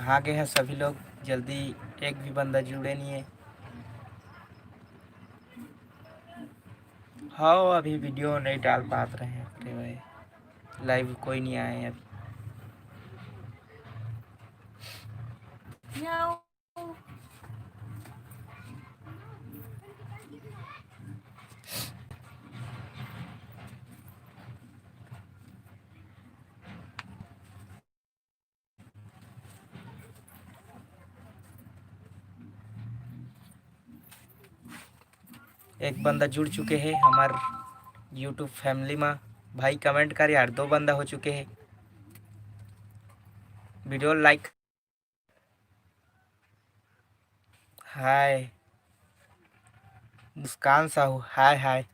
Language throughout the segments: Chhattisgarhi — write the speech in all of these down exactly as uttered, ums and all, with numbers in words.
कहाँ गए हैं सभी लोग? जल्दी, एक भी बंदा जुड़े नहीं है। हाँ, अभी वीडियो नहीं डाल पात रहे हैं। अरे भाई, लाइव कोई नहीं आए अभी। एक बंदा जुड़ चुके हे हमर YouTube family मा। भाई, comment कर यार, दो बंदा हो चुके हे। Video like। हाय मुस्कान साहू, हाय हाय।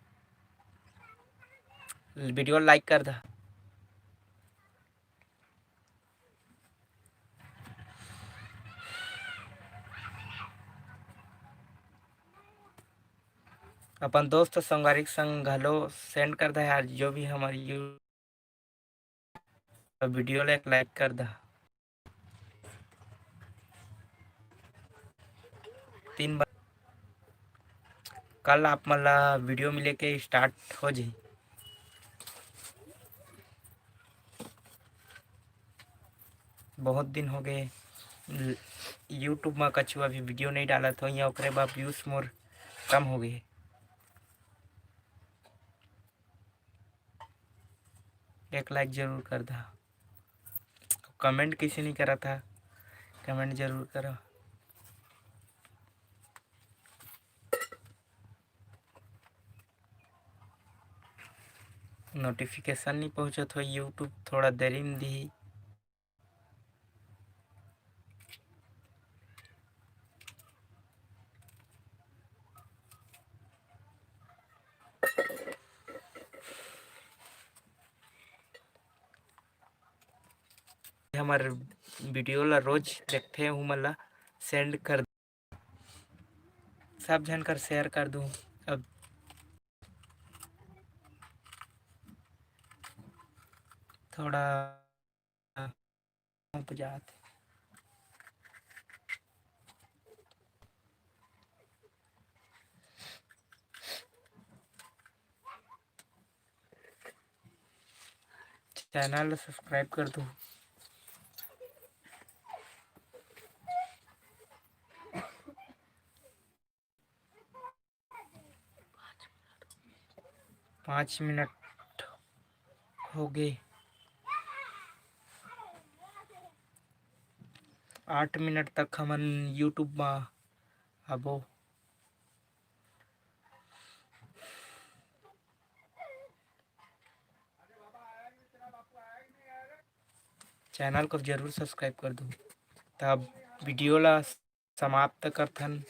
वीडियो like कर दा। अपन दोस्त संगवारी के संग घलो send कर दे यार, जो भी हमर यू-, वीडियो ला एक like कर दा। तीन बार कल आप मन ला वीडियो मिले के start हो जाही। बहुत दिन हो गए ल-, YouTube मा कछुआ भी वीडियो नहीं डालत हो, या ओकरे बाद views मोर कम हो गए। एक like जरूर कर दा। Comment किसी नहीं करा था, comment जरूर करो। Notification नहीं पहुँचत हो, YouTube थोड़ा देरी में दी। हमर वीडियो ला रोज देखथे, उमन ला send कर, सब झन कर share कर दूँ। अब थोड़ा उपजात। Channel subscribe कर दो। पाँच मिनट हो गए। आठ मिनट तक हमन YouTube मा आबो। Channel को जरूर subscribe कर दो। तब वीडियो ला समाप्त करथन।